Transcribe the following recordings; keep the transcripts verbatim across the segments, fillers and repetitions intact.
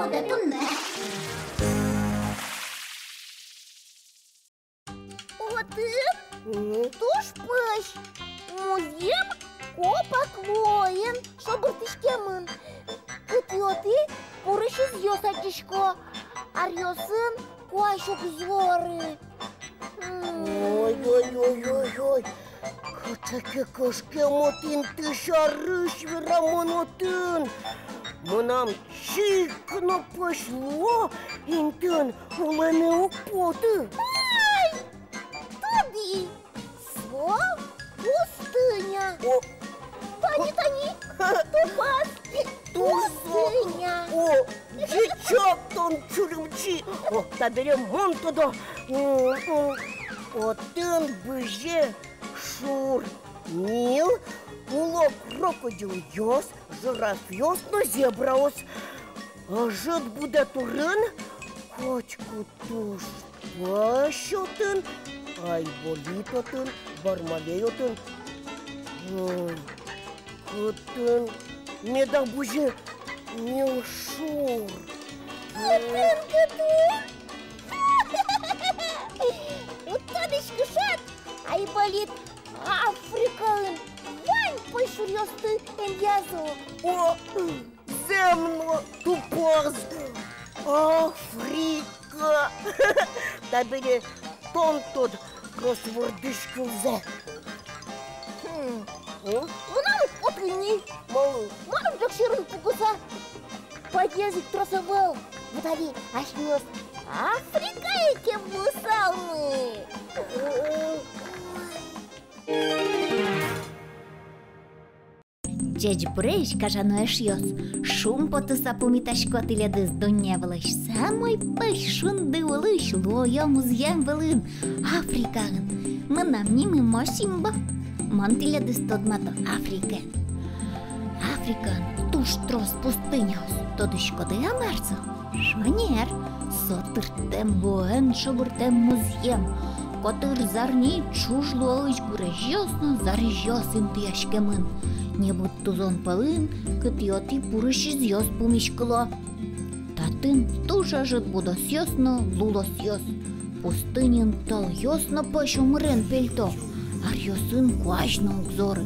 Отын туж пӧсь музъем копак луоен шобыртӥськемын. Кытӥ отӥ пурысьёс адӟисько, аръёсын куазь уг зоры. Ой-ой-ой-ой-ой. Кыӵе ке кышкемыт инты сярысь верамын отын. Мынам чик но пӧсь луо интын улыны уг поты. Ой! Тодӥ, со пустыня. О! Тани, тани, тупаз. Туж со. Пустыня. О, ӟечок тон, Чурымчи. О, табере мон тодо. М, м. Отын бызе шур Нил, уло крокодилъёс, жирафъёс но зебраос. Ӧжыт будэ турын котьку туж пӧсь отын, айболит отын, бармалей отын. М, кытын меда бызе Нил шур? Кытын, кытын? Уд тодӥськы шат, айболит Африкаын вань пӧйшуръёсты эмъязы. О, зэм но, тупаз. Африка. Табере тон тод кроссвордысь кылзэ. Хм. О? Мынам уг поты ни. Малы? Мынам ӝӧк сьӧрын пукыса. Пӧдьыез ик трос ӧвӧл. Вот али асьмеос Африкае ке вуысалмы. Ой. Ӟечбуресь, гажано эшъёс! Шумпотыса пумитасько тӥледыз дунне вылысь самой пӧсь шунды улысь луоё музъем вылын, Африкаын. Мынам нимы Мосимбо. Мон тӥледыз тодмато Африкаен. Африкаын туж трос пустыняос. Тодӥськоды-а, мар со? Шонер. Со тыртэм луоен шобыртэм музъем, котыр зарни ӵуж луоысь гурезьёс но зарезьёс интыяськемын. Небыт тузон пӧлын кытӥ-отӥ пурысьёс пумиськыло. Татын туж ӧжыт будосъёс но лулосъёс. Пустыньын тӧлъёс но пӧсь омырен пельто, аръёсын куазь но уг зоры.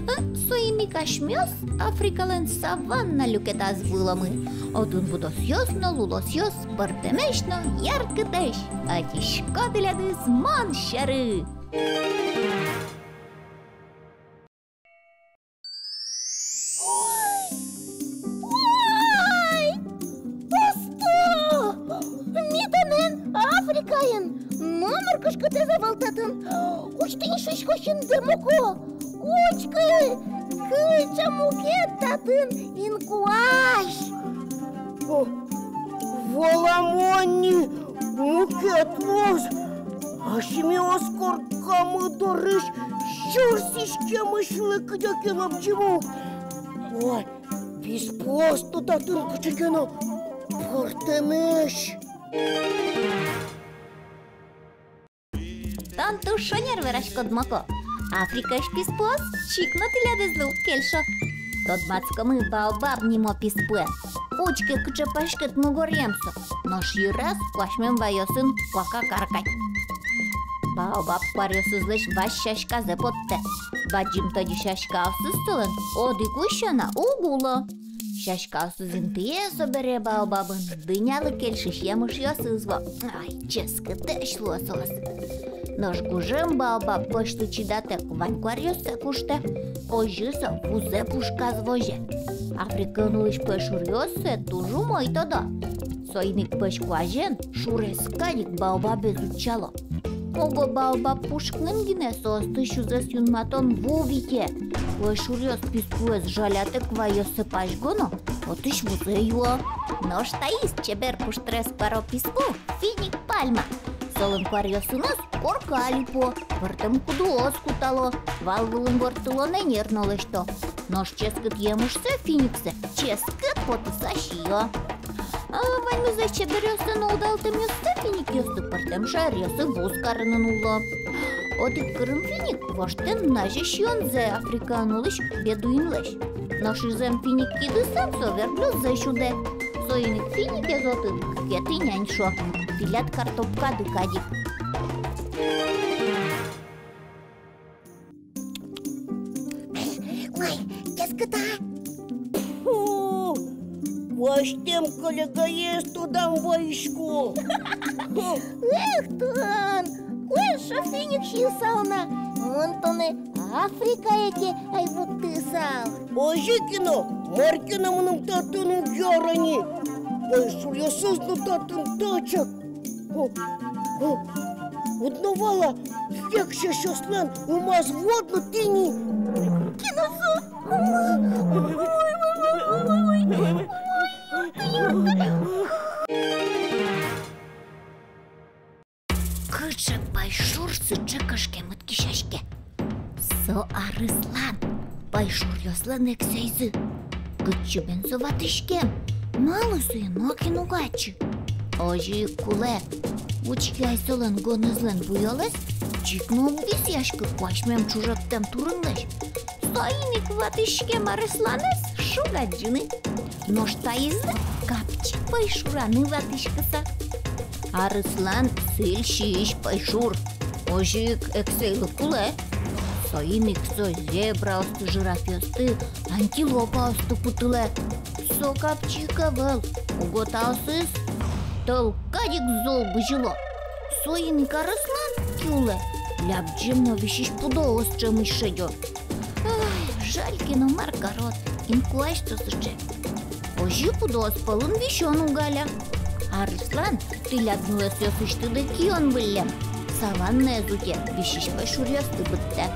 Э, соин ик асьмеос Африкалэн саванна люкетаз вуыломы. Отын будосъёс но лулосъёс пӧртэмесь но яркытэсь. Ӧтисько тӥледыз мон сьӧры. Ой! Ой! Осто! Ми тонэн Африкаын! Номыр кышкытэз ӧвӧл татын. Учкы ни, шуисько, синдэм око. Учкы, кыӵе мукет татын инкуазь! О, валамон ни, мукет луоз. Асьмеос коркамы дорысь сюрс иськемысьлы кыдёке лобӟимы. Ой, писпуос но татын кыӵе ке но пӧртэмесь. Тон туж шонер вераськод, Моко. Африкаысь писпуос чик но тӥледызлы уг кельшо. Тодматскомы баобаб нимо писпуэз. Учке, кыӵе паськыт мугоръем со. Нош йыраз куасьмем вайёсын куака кар кадь. Баобаб куаръёсызлэсь вазь сяськазэ поттэ. Бадӟым тӧдьы сяськаосыз солэн одӥг усё но уг уло. Сяськаосыз интые собере баобабын дынялы кельшись емышъёсыз вуо. Ай, ческытэсь луо соос. Нош гужем баобаб пӧсьлы чидатэк вань куаръёссэ куштэ. Озьы со вузэ пушказ возе. Африкаын улӥсь пӧйшуръёс сое туж умой тодо. Соин ик пӧсь куазен шурес кадь ик баобабез утчало. Уго баобаб пушкын гинэ соосты сюзэс юнматон ву вите. Пӧйшуръёс писпуэз жалятэк вайёссэ пазьго но, отысь вузэ юо. Нош таиз чебер пуштрес куаро писпу — финик пальма. Солэн куаръёсыныз корка липо, пӧртэм кудыос кутало, вал вылын ворттылон энер но лэсьто. Нош ческыт емышсэ, финиксэ, ческыт потыса сиё. А ваньмызлэсь чеберъёссэ но удалтэмъёссэ финикъёсты пӧртэм шаеръёсы вуз карыны нулло. Одӥг кырым финик воштэ нуназе сиёнзэ Африкаын улӥсь бедуинлэсь. Нош изэм финик кидысэн со верблюдзэ сюдэ. Соин ик финикез отын кыкетӥ нянь шуо: тӥляд картопкады кадь ик. Ой, кескыт-а? Фу, куасьтэм коллегаез тодам вайисько. Эх, тон, куэд шо финик сиысал на, мон тонэ Африкае ке ай вуттысал. Озьы ке но, мар ке но мыным татын уг яра ни. Пӧйшуръёсыз но татын тачак. О, о, уд но вала, фекчешъёслэн ымаз вуод но тӥни. Кин со? Ой, ой, ой. Кыӵе пӧйшур сыӵе кышкемыт кесяське? Со арыслан, пӧйшуръёслэн эксэйзы. Кытчы бен со ватӥськем? Малы сое нокин уг адӟы? Озьы ик кулэ. Учке ай солэн гонызлэн буёлэз, чик но уг висъяськы куасьмем ӵужектэм турынлэсь. Соин ик ватӥськем арысланэз шуг адӟыны. Нош таизлы капчи пӧйшураны ватӥськыса. Арыслан — сӥль-сиись пӧйшур. Озьы ик эксэйлы кулэ. Соин ик со зебраосты, жирафъёсты, антилопаосты путылэ. Со капчи ик ӧвӧл, уготаосыз тӧл кадь ик зол бызьыло. Соин ик арыслан ки улэ, лябӟем но висись пудоос ӵемысь шедё. Ой, жаль ке но, мар карод, инкуазь со сыӵе. Озьы пудоос пӧлын висён уг аля. Арыслан тӥляд нюлэсъёсысьтыды кион выллем. Саваннаез утэ, висись пӧйшуръёсты быдтэ.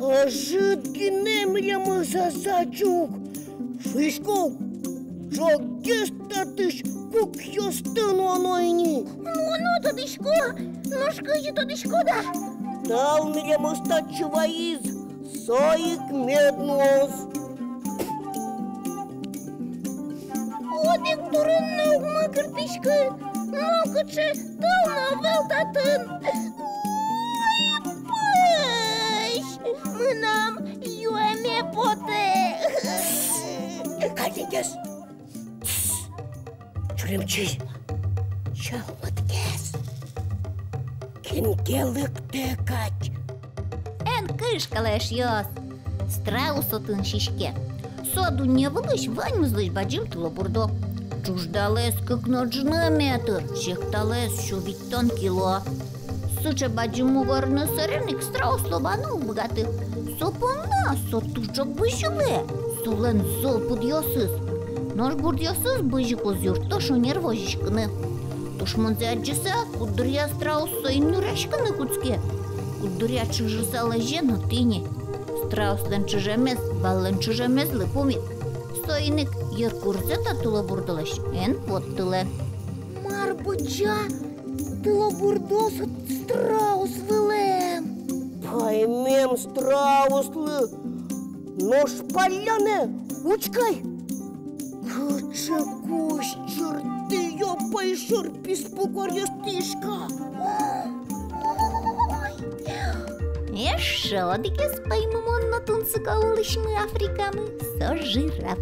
Ӧжыт гинэ милемыз азьлань ук. Шуисько ук, ӝоггес татысь кукъёсты нуоно ини. Нуоно, тодӥсько, нош кызьы тодӥськод-а? Тал милемыз татчы вайиз, со ик мед нуоз. Одӥг турын но уг мыкыртӥськы, нокыӵе тӧл но ӧвӧл татын. Ой, пӧсь, мынам юэме потэ. Каллен гес. Тс, чуремчи. Чалмыт гес. Кин ке лыктэ кадь. Эн кышкалэ, эшъёс. Страус отын сиське. Со дунне вылысь ваньмызлэсь бадӟым тылобурдо. Ӝуждалэз кык но ӝыны метр, секталэз сю витьтон кило. Сыӵе бадӟым мугорыныз сэрен ик страус лобаны уг быгаты. Со понна со туж ӝог бызьылэ, солэн зол пыдъёсыз. Нош бурдъёсыз бызьыку уз юртто шонер возиськыны. Тушмонзэ адӟыса, куддыръя страус соин нюръяськыны кутске. Куддыръя чыжыса лэзе но тӥни. Страуслэн чыжемез валлэн чыжемезлы пумит. Соин ик йыркурзэ та тылобурдолэсь эн поттылэ. Мар быдӟа тылобурдо со страус вылэм? Паймем страуслы, нош паллянэ, учкы ай. Кыӵе кузь чыртыё пӧйшур писпу куаръёс тӥська. Эшшо одӥгез паймымон но тунсыко улӥсьмы Африкамы — со жираф.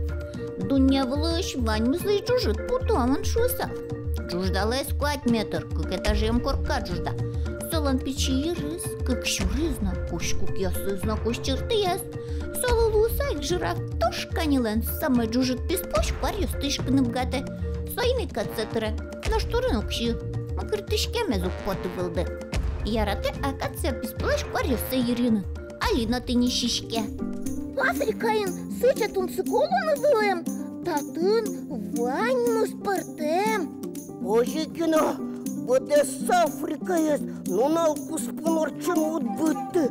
Дунне вылысь ваньмызлэсь ӝужыт пу томын шуыса. Ӝуждалаез куать метр, кык этажъем корка ӝужда. Солэн пичи йырыз, кык сюрыз но, кузь кукъёсыз но, кузь чыртыез. Солы луыса ик жираф туж каньылэн самой ӝужыт писпуысь куаръёс тӥськыны быгатэ. Соин ик кӧтсэ тыре, нош турын уг сиы, мыкыртӥськемез уг поты вылды. Яратэ акация писпулэсь куаръёссэ йырйыны. Али но тӥни сиське. Африкаын сыӵе тунсыко луыны вылэм, татын ваньмыз пӧртэм. Озьы ке но, быдэс Африкаез нунал куспын ортчыны уд быдты.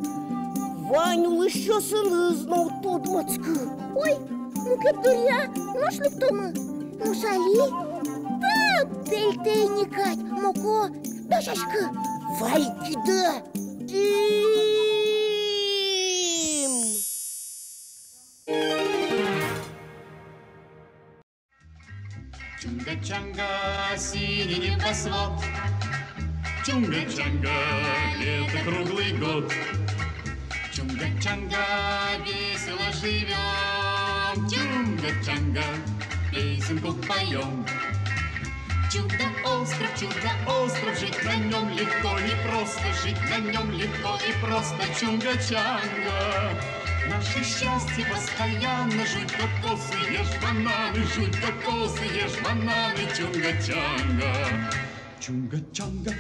Вань улӥсьёсыныз но уд тодматскы. Ой, мукет дыръя нош лыктомы. Нош али та пельтэ ини кадь, Моко, дасяськы. Вай кидэ. Тӥм! Чунга-чанга, синий небосвод. Чунга-чанга, лето круглый год. Чунга-чанга, весь Живём, чунга-чанга, песенку поём. Чудо-остров, чудо-остров, жить на нём легко и просто, жить на нём легко и просто, чунга-чанга. Наше счастье постоянно, жуй кокосы, ешь бананы, жуй кокосы, ешь бананы, чунга-чанга. Чунга-чанга,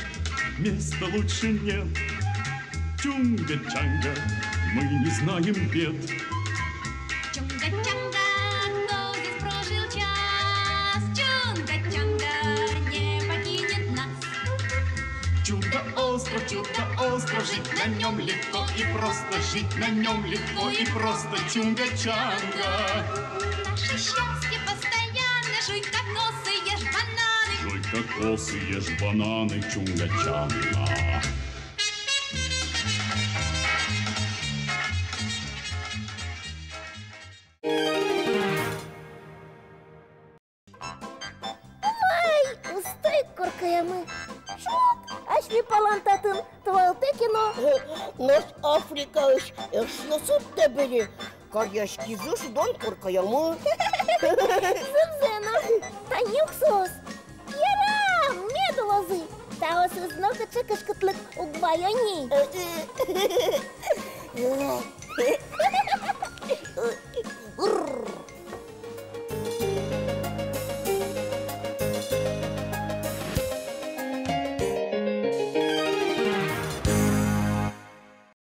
места лучше нет. Чунга-чанга, мы не знаем бед. Чунга-чанга, кто здесь прожил час? Чунга-чанга не покинет нас. Чудо-остров, чудо-остров, жить на нём легко и просто, жить на нём легко и просто, чунга-чанга. Наше счастье постоянно, жуй кокосы, ешь бананы. Жуй кокосы, ешь бананы, чунга-чанга. Ой, усто ик коркаямы. Ӵук асьме палан татын тывалтэ ке но. Нош Африкаысь эшъёсыд табере каръяськизы шудон коркаямы. Зэмзэ но, тани ук соос. Ярам, мед улозы. Таосыз нокыӵе кышкытлык уг вайо ни.